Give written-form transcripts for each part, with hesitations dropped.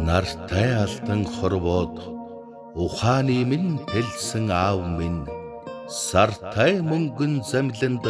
Нартай алдан хорвоод ухааны минь тэлсэн аав минь, сартай мөнгөн замланд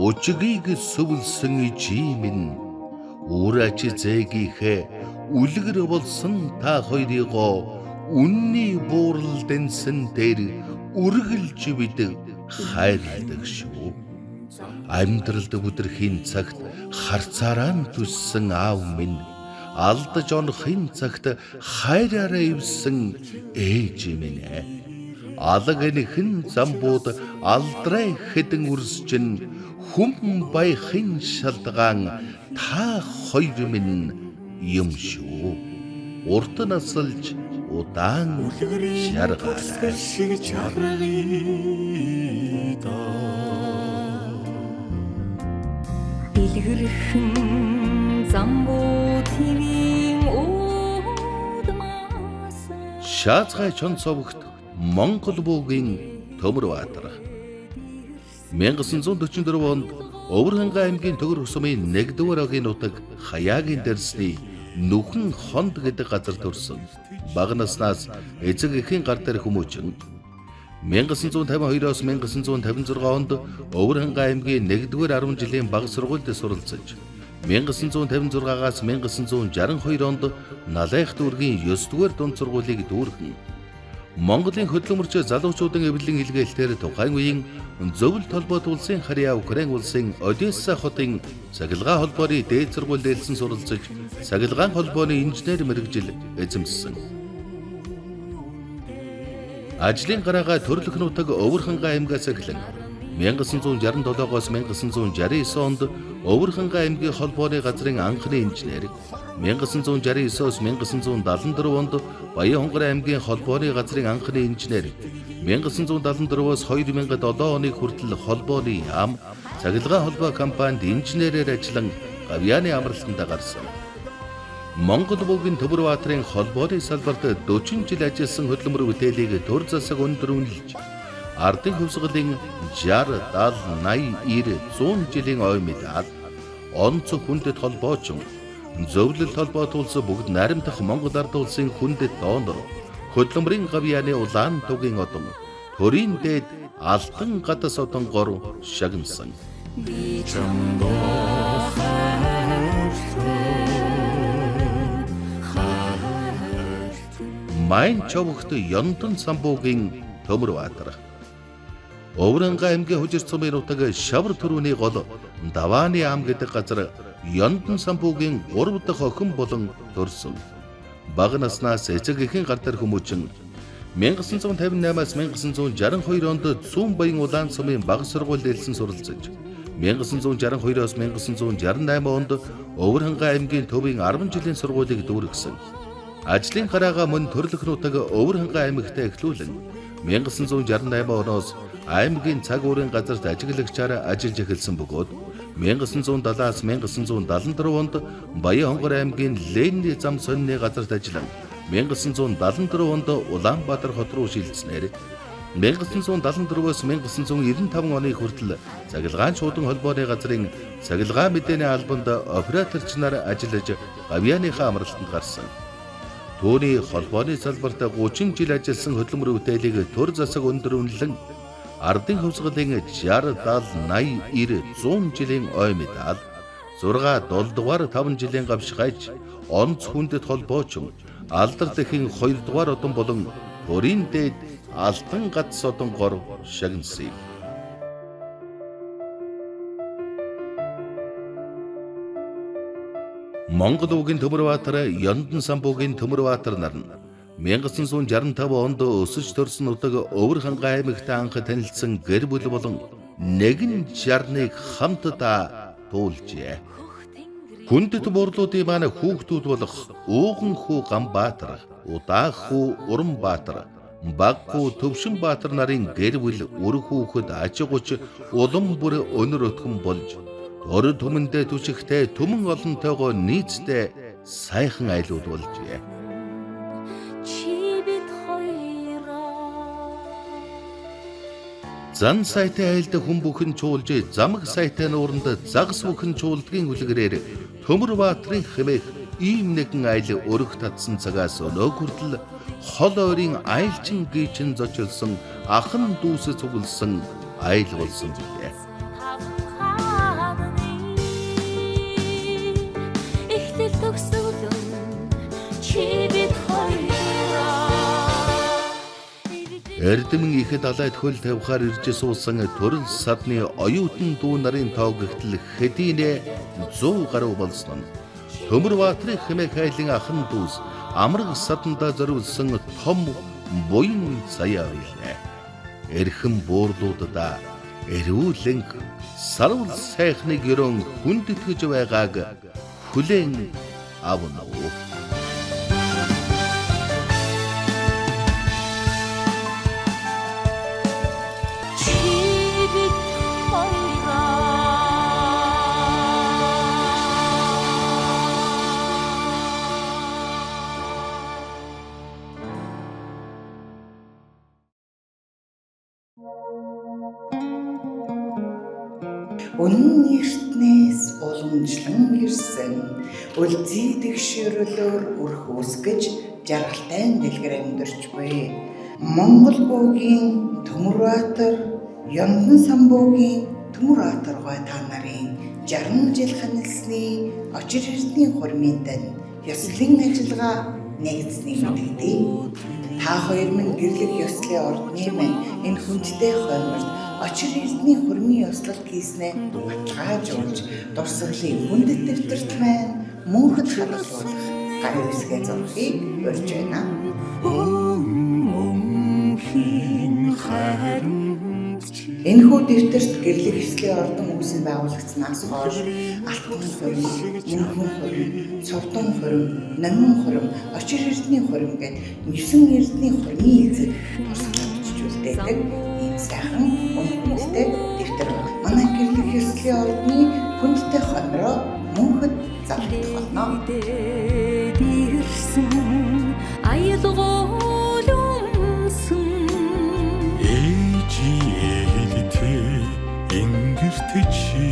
ужигийг сүвлсэн ижий минь, үр аж зээгийнхээ үлгэр болсон та хоёрыгоо үнний буурал дэнсэн дээр үргэлж бид хайрладаг шүү. Амьдралд бүдэрхийн цагт харцаараа төссөн аав минь, алдаж онохын цагт хайраараа эвсэн ээж минь ээ. Алаг энхэн замбууд алдрай хэдэн үрсчин хүм баяхын шалтгаан та хоёр минь юм шүү. Урт насалж удаан жаргаарай. Шиг чаргая даа. Дэлгэрхэн замбуу твийн уудмаас. Шаацгай Чонцовгт Монгол буугийн Төмөр Баатар. 1944 онд Өвөр хангай аймгийн Төгөр хусмын 1-р огийн нутаг Хаяагийн дэрсний Нүхэн хонд гэдэг газар төрсөн. Бага наснаас эцэг эхийн гар дээр хүмүүжин 1952-оос 1956 онд Өвөр хангай аймгийн 1-р 10 жилийн бага сургуульд суралцж 1956-аас 1962 онд Налайх дүүргийн 9-р дунд сургуулийг дүүргэн Монголын хөдөлмөрч залуучуудын эвлэлийн илгээлтээр тухайн үеийн Зөвлөлт холбоот улсын Харьяа Украин улсын Одесса хотын цахилгаан холбооны дээд сургуульд элсэн суралцж цахилгаан холбооны инженер мэргэжил эзэмшсэн. Ажлын гараагаа төрлөх нутаг Өвөр хангай аймгаас эхлэн 1967-оос 1969 онд Өвөр хангай аймгийн холбооны газрын анхны инженер, 1969-оос 1974 онд Баян-Хонгор аймгийн холбооны газрын анхны инженер, 1974-оос 2007 оны хүртэл холбооны яам, цахилгаан холбоо компанид инженерээр ажиллан гавьяаны амралтанд гарсан. Монгол буугийн Төмөр Баатарын холбооны салбарт 40 жил ажилласан хөдөлмөр бүтээлийг төр засаг өндөр үнэлж ардын хувьсгалын 60, 70, 80, 90, 100 жилийн ой медаль, онц хүндэт холбоочин, зөвлөлт холбоот улс бүгд найрамдах Монгол ард улсын хүндэт донор, хөдөлмөрийн гавьяаны улаан тугийн одон, төрийн дээд алтан гадас одонгоор шагнасан. Би чамд хайртай хайртай. Майн човогт Ёнтон самбуугийн Төмөр Баатар. Өвөр хангай аймгийн Хужир сумын нутаг Шавар төрүүний гол Давааны ам гэдэг газар Ёнтон самбуугийн 3 дахь охин болон төрсөн. Бага наснаас эцэг эхийн гар дээр хүмүүжин 1958-аас 1962 онд Цүүн Баян улаан сумын бага сургуульд элсэн суралцж 1962-оос 1968 онд Өвөр хангай аймгийн төвийн 10 жилийн сургуулийг дүүргэсэн. Ажлын гараагаа мөн төрлөх нутаг Өвөр хангай аймагт эхлүүлэн 1968 оноос аймгийн цаг уурын газарт ажиглагчаар ажиллаж эхэлсэн бөгөөд 1970-аас 1974 онд Баян-Хонгор аймгийн Ленины зам сонины газарт ажиллан 1974 онд Улаанбаатар хот руу шилжсэнээр 1974-өөс 1995 оны хүртэл цахилгаан шуудан холбооны газрын цахилгаан мэдээний албанд операторч нар ажиллаж гавьяаныхаа амралтанд гарсан. Түүний холбооны салбарт 30 жил ажилласан хөдөлмөр бүтээлийг төр засаг өндөр үнэлэн ардын хувьсгалын 60, 70, 80, 90, 100 жилийн ой медаль, 6, 7 дугаар 5 жилийн гавшгайч, онц хүндэт холбоочин, алдар дэхин 2 дугаар одон болон төрийн дээд алтан гац одонгоор шагнасан юм. Монгол уугийн Төмөр Баатар, Ёнтон самбуугийн Төмөр Баатар нар нь 1965 онд өсөж төрсөн нутаг Өвөр хангай аймагт анх танилцсан гэр бүл болон 161-ыг хамтдаа туулжээ. Хүндэт борлуудын маань хүүхдүүд болох Ууган хүү Ганбаатар, Удаах хүү Уранбаатар, Баг хүү Төвшинбаатар нарын гэр бүл үр хүүхэд аж гуч улам бүр өнөр өтгөн болж төр түмэндээ түшигтэй түмэн олонтойгоо нийцтэй сайхан айлууд болжээ. Чи бид хоёроо. Зан сайтай айлд хүн бүхэн чуулж, замаг сайтай нууранд загас бүхэн чуулдгийн үлгэрээр Төмөр Баатрын хэмээх Ийм нэгэн айл өрөх татсан цагаас өнөө хүртэл хол ойрын айлчин гийчин зочилсон ахан дүүсэ цугласан айл болсон билээ. Эхлэл төгсгөл чи бид хоёроо. Эрдэмэн ихэд алайд хөл тавихаар ирж суусан төрөл садны оюутан дүү нарын тоо гихтэл хэдийнэ 100 гаруй болсон нь Төмөр Баатрын хэмээх айлын ахан дүүс амраг садандаа зориулсан том буян заяа байлаа. Эрхэм буурлуудаа эрүүлэнх сарвал сайхныг ерөн хүндэтгэж байгааг хүлээн авна уу? Чи бид хоёроо. Үнэн эртнээс уламжлан ирсэн үлзий тэгшөөрөлөөр өрх үүсгэж жаргалтай дэлгэр амьдарч буй. Монгол буугийн Төмөрбаатар, Ёнтон самбуугийн Төмөрбаатар гой та нарын 60 жил ханилсны очир эрдний хурмын дан ёслолын ажиллагаа нэгдсэнийг мэдэгдэе. Та хоёр минь гэрлэх ёслолын ордны минь энэ хүндтэй хойморт очир эрдний хурмын ёслол хийснээ баталгаажуулж дурсгалын хүндэт дэвтэрт маань мөнхөд хадгалуулах гарын үсгээ зурхыг урьж байна. Энэхүү дэвтэрт гэрлэх ёслолын ордон үүсэн байгуулагдсанаас хойш алтан хурим, мөнхөн хурим, цовдон хурим, номин хурим, очир эрдний хурим гэд 9 эрдний хурмын эзэг дурсгалаа бичиж үлдээдэг ийм сайхан үн хүндтэй дэвтэр байна. Манай гэрлэх ёслолын ордны хүндтэй хомроо мөнхөд залгагдах болно. Ирсэн аялгуул өмсөн Ээжиэлтэй ингэртэй чи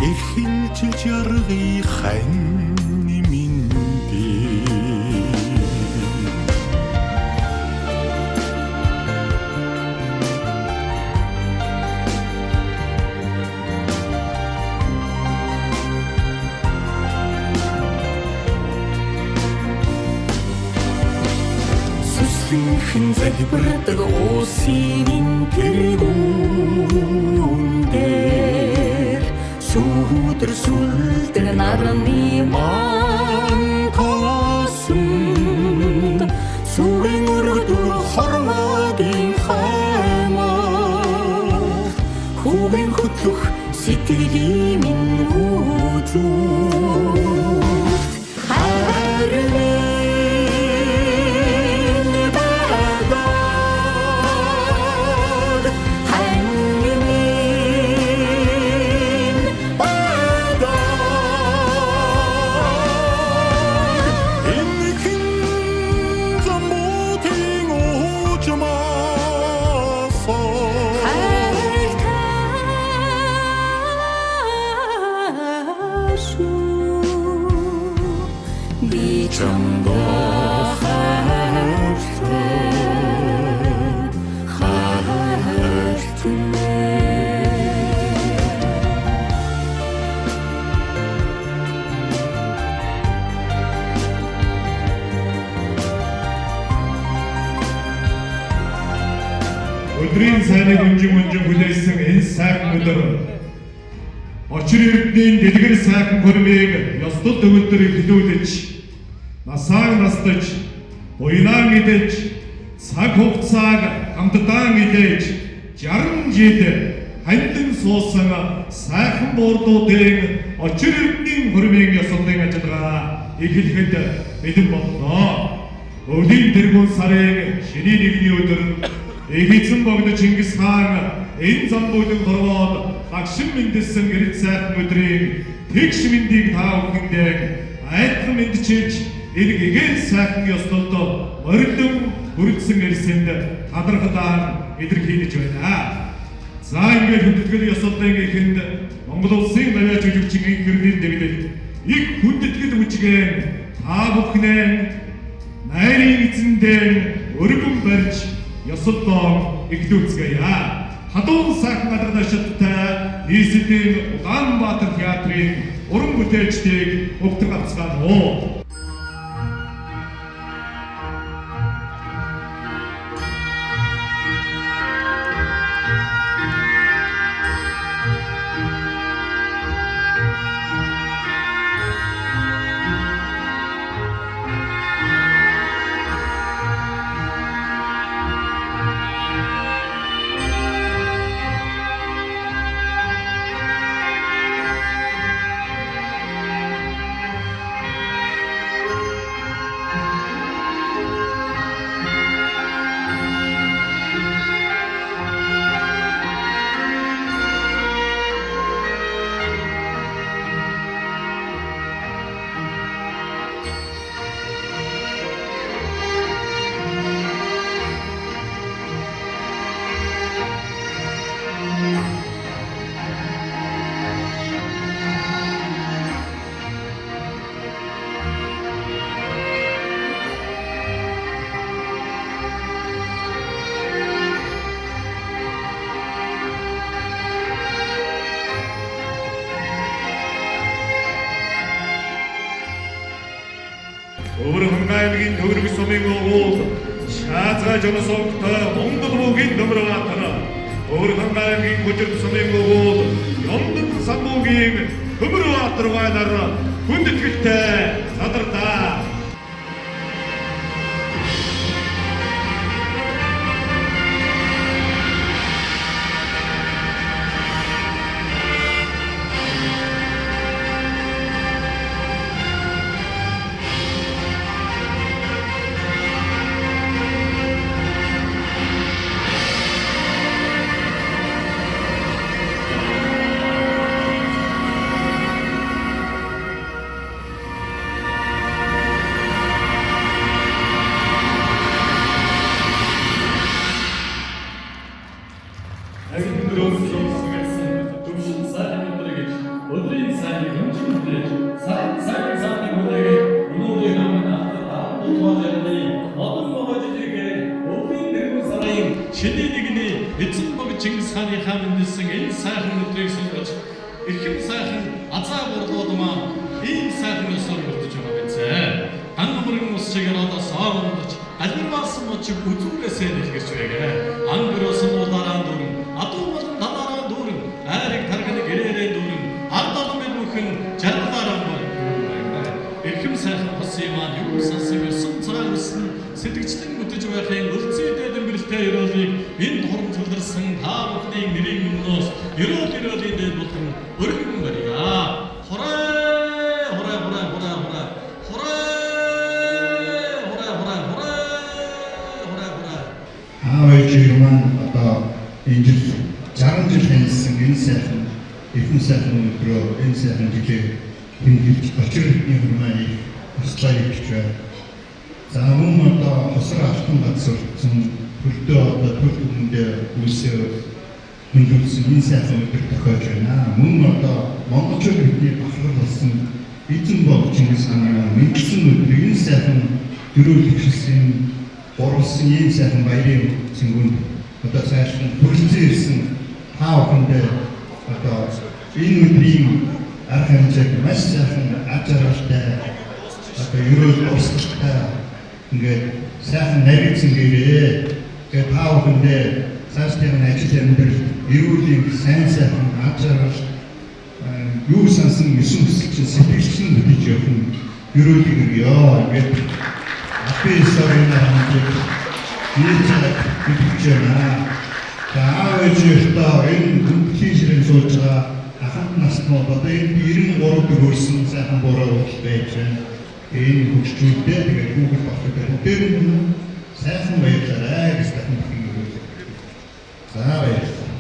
эхэлж жаргыг хань минь дээ. Сүслэнхэн залбирдаг уусын минь тэргүүн дээр сүүдэр сүлдэн нарны ман тоосонд сүрэн өргөдөх хормоодын хаймаа хүүгийн хөтлөх сэтгэлийн минь үзүүрт хайр минь байдаг, хань минь байдаг. Энэхэн замбуудын уужмаас хайртай шүү би чамд хайртай хайртай. Өдрийн сайныг өнжин өнжин хүлээсэн энэ сайхан өдөр очир эрдний дэлгэр сайхан хөрмийг ёслол төгөлдөр эхлүүлж насаа настаж буянаа идэж цаг хугацааг хамтдаа идэж 60 жил хандан суусан сайхан буурлуудын очир эрдний хөрмийн ёслолын ажиллагаа эхлэхэд бэлэн боллоо. Өвлийн тэргүүн сарын шинийн нэгний өдөр их эзэн богдо Чингис хаан энэ замбуулын хорвоод багшин мэндэлсэн эрд сайхан өдрийн тэгш мэндийг та бүхэндээ айлтган мэндчилж энэ гэгээн сайхан ёслолд морилон хүрэлцэн ирсэнд талархлаа илэрхийлж байна. За ингээд хүндэтгэл ёслолын эхэнд Монгол улсын навиа жүжигчин инх гэрлийн дэглээ их хүндэтгэл үжигэн та бүхнээ найрын эзэндээ өргөн барьж ёсолдоо эхлүүлцгээе. Хадуун сайхан гадагшилттай нийслэлийн Улаанбаатар театрын уран бүтээлчдийг угтан авцгаана уу. Өвөрхөнгө аймгийн Төгрөг сумын угуул Шаазгай жолосонгтой Монгол буугийн Нөмөрбаатар. Өвөрхөнгө аймгийн Гүжирд сумын угуул Ёмдон самбуугийн Төмөрбаатар байлаар хүндэтгэлтэй задардаа. Төвшин сайхан өдрийг гэж өдрийн сайныг өмчөн хүлээж сайн сайн сайныг хүлээгээд өнөөдрийн намын автор 17 жарны модон могой жижигээр өвлийн дөрвөн сарын шинийн нэгний эзэн бог Чингис хааныхаа мэндэлсэн энэ сайхан өдрийг сонгож эрхэм сайхан азаа бурлууд маань ийм сайхан ёсоор бэлдэж байгаа биз ээ. Ган мөргөн ус чигээр одоо соомдож галмирваасан мод чиг үзүүрээсээ дэлгэрч байгээ. Ангөрөөс нь улаараа дүүрэн, адуу болон талаараа дүүрэн, айрыг тарганы гэрээрээ дүүрэн, ард олон бил бүхэн жаргалаараа бол дүүрэн байна. Эрхэм сайхан хосын маань юу сансан ёсон цагаан өсөн сэтгэгчлэн бүтэж байхын өлзий дээдэмбэрэлтэй ерөөлийг энд хурамчлалсан та бүхний нэрийн өмнөөс ерөөл ерөөлийн дээд болон өргөн барья. Хурай хурай хурай хурай хурай хурай хурай хурай хурай хурай хурай. Аав ээжийн маань одоо энэ жил 60 жил таньсан энэ сайхан эрхэм сайхан өдрөө энэ сайхан жилээр тэмдэглэж очир эрдний хурмаа их туслаа хийж байна. За мөн одоо хосроо алтан газар өртсөн төлдөө одоо төл өмнөдөө үлсээ хөндлөсөн энэ сайхан өдөр тохиож байна. Мөн одоо монголчууд бидний бахархал болсон эзэн бог Чингис хааны мэндэлсэн өдөр энэ сайхан дөрөв төгшөлсөн гурвалсан ийм сайхан баярын цэнгүүнд одоо цаашин хүрэлцэн ирсэн та бүхэндээ одоо энэ өдрийн арга хэмжээг маш сайхан аж аргалтай одоо ерөөл урсгалтай ингээд сайхан нарийн цэнгээрээ. Тэгээд та бүхэндээ цаашдын ажил амьдрал эрүүл сайн сайхан аж аргал юу сансан есөн хүсэл чинь сэтгэлчин бүтэж явах нь ерөөлийг өгөө. Ингээд албан ёсоор энэ хамтыг нийт бэлтгэж байна. За аав ээж ёстой энэ хүндлийн ширээн сууж байгаа аханд наснууд одоо энэ 93 дөрвөрсөн сайхан буруу бол байж байна. Энэ хөгжүүлдэ тэгээд хүүхэд багтдаг бүгдээр нь сайхан баярлаарай гэж дахин дахин хэлье. За баярлалаа.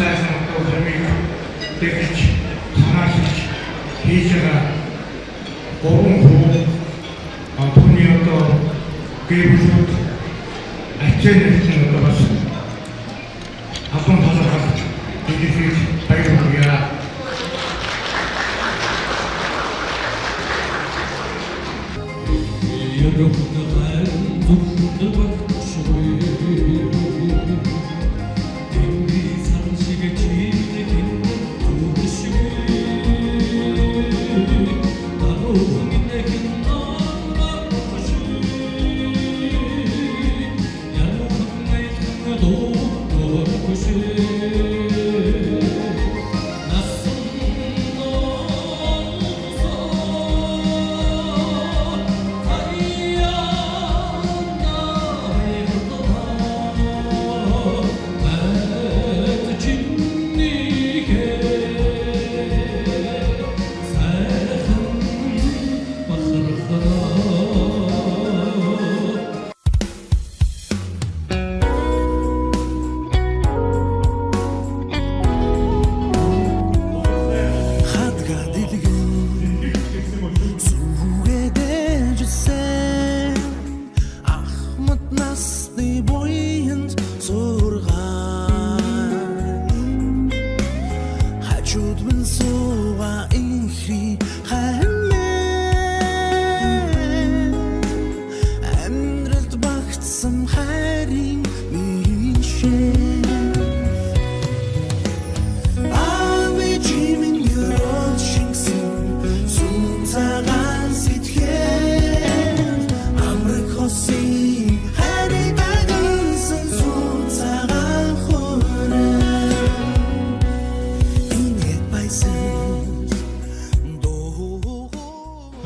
сайхан одоо хормыг дэглэж санаачилж хийж байгаа гурван хүү түүний одоо гэр бүлүүд ачаа нэгэн одоо бас албан талархал илэрхийлж баяр хүргье.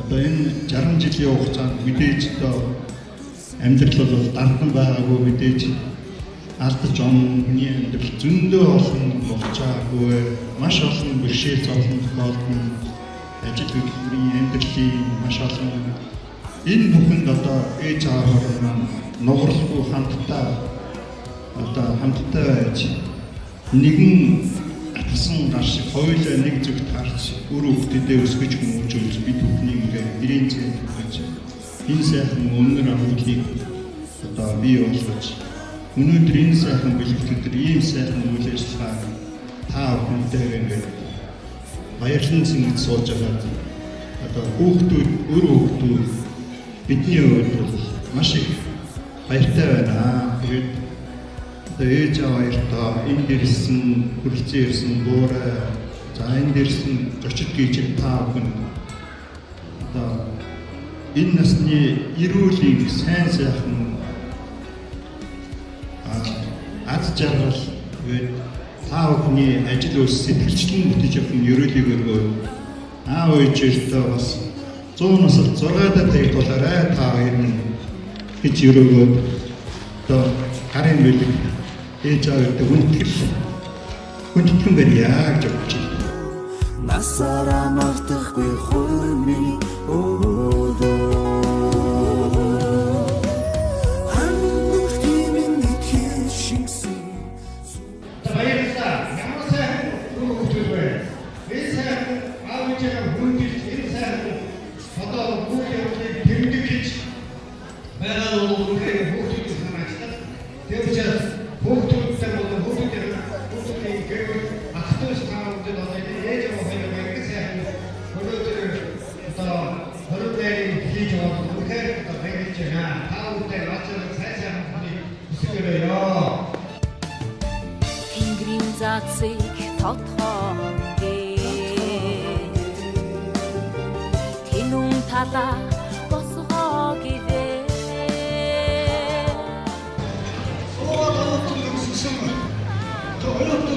Одоо энэ 60 жилийн хугацаанд мэдээж одоо амьдрал бол дархан байгаагүй, мэдээж алдаж он хүний амьдрал зөндөө олон болчаагүй, маш олон бэрхшээл зовлон тохиолдсон, ажил хөдөлмөрийн амьдралын маш олон энэ бүхэнд одоо ээж аав маань нугарлахгүй хамтдаа одоо хамтдаа байж нэгэн атгасан гар шиг хоёулаа нэг зүгт харж үр хөвгтөдөө өсгөж хүмүүжүүлж бид бүхнийг ингээд гэрийн цэд өгч энэ сайхан өнөр амгалыг одоо бий болгож өнөөдөр энэ сайхан бэлэгт өдөр ийм сайхан үйл ажиллагаа та бүхэнтэйгээ ингээд баярлан зингэж сууж байгаа одоо хүүхдүүд үр хөвгтүүд бидний хувьд бол маш их баяртай байна. Тэгээд одоо ээж аав хоёртоо энд ирсэн, хүрэлцэн ирсэн буурай, за энд ирсэн зочид гийчил та бүхэн одоо энэ насны эрүүл сайн сайхан аз жаргал тэгээд та бүхний ажил үйлс сэтгэлчлэн бүтэж явах ерөөлийг өргөөд аав ээжээртээ бас 100 нас 6 даа таягдуулаарай та хоёр минь гэж өрөөгөөд одоо гарын бэлэг ээж аав хоёртой хүндэтгэн барья гэж бодож байна. Насаараа мартахгүй хурмын өөдөө Хандах тийм итгэл шингэсэн. Баярлалаа. Ямар сайхан үр хөвгтүүд вэ? Энэ сайхан аав ээжээ хүндэлж энэ сайхан одоо бүх явдлыг тэмдэглэж байгаа нь бол үнэхээр хүүхдүүдийн санаачлал. Тэр учраас хүүхдүүдтэй болон хүүхдүүдийн гэр бүл ах дүүс таамагтад одоо энэ ээж аав хоёр баяр сайхан өнөөдөр одоо хориг дээрийг хийж байгаа нь үнэхээр одоо баярлж байна. Та бүхтэй аз сайн сайхан хүний хүсэг өрөөё. Тэнгэрийн заацыг тодхон гээ Тэнүн талаа босгоо гэвээ. Суугаад оюутан төгссөн. Тэр оюутан